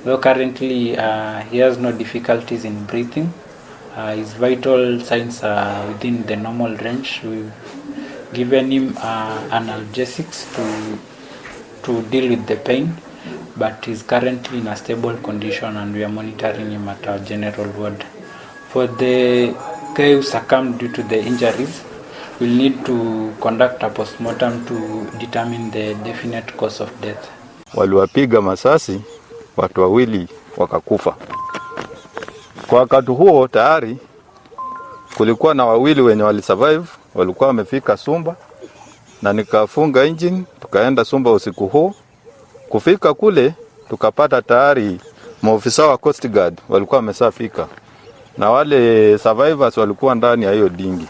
Though currently he has no difficulties in breathing. His vital signs are within the normal range. We've given him analgesics to deal with the pain, but he's currently in a stable condition and we are monitoring him at our general ward. For the guy who succumbed due to the injuries, we'll need to conduct a postmortem to determine the definite cause of death. Waliwapiga masasi watu wawili wakakufa. Kwa wakati huo tayari kulikuwa na wawili wenye walisurvive, walikuwa wamefika Sumba, na nikafunga engine tukaenda Sumba usiku huo. Kufika kule tukapata tayari maofisa wa Coast Guard walikuwa wameshafika na wale survivors walikuwa ndani ya hiyo dinghy.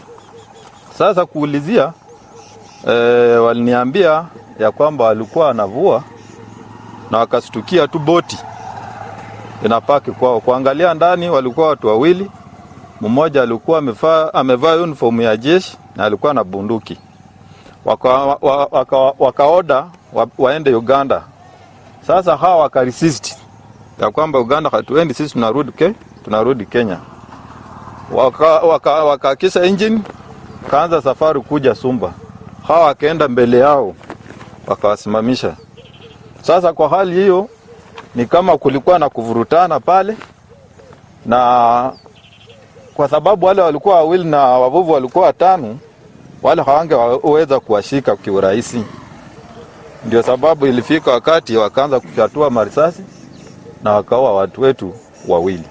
Sasa kuulizia, waliniambia ya kwamba walikuwa wanavua na wakastukia tu boti inapaki kwao. Kuangalia ndani walikuwa watu wawili, mmoja alikuwa amevaa uniform ya jeshi na alikuwa na bunduki. Wakaorder waende Uganda. Sasa hawa wakaresist ya kwamba Uganda hatuendi sisi, tunarudi Kenya. Wakaakisha engine kaanza safari kuja Sumba. Hawa wakaenda mbele yao wakawasimamisha. Sasa kwa hali hiyo ni kama kulikuwa na kuvurutana pale, na kwa sababu wale walikuwa wawili na wavuvi walikuwa watano, wale hawangeweza kuwashika kiurahisi. Ndio sababu ilifika wakati wakaanza kufyatua marisasi na wakaua watu wetu wawili.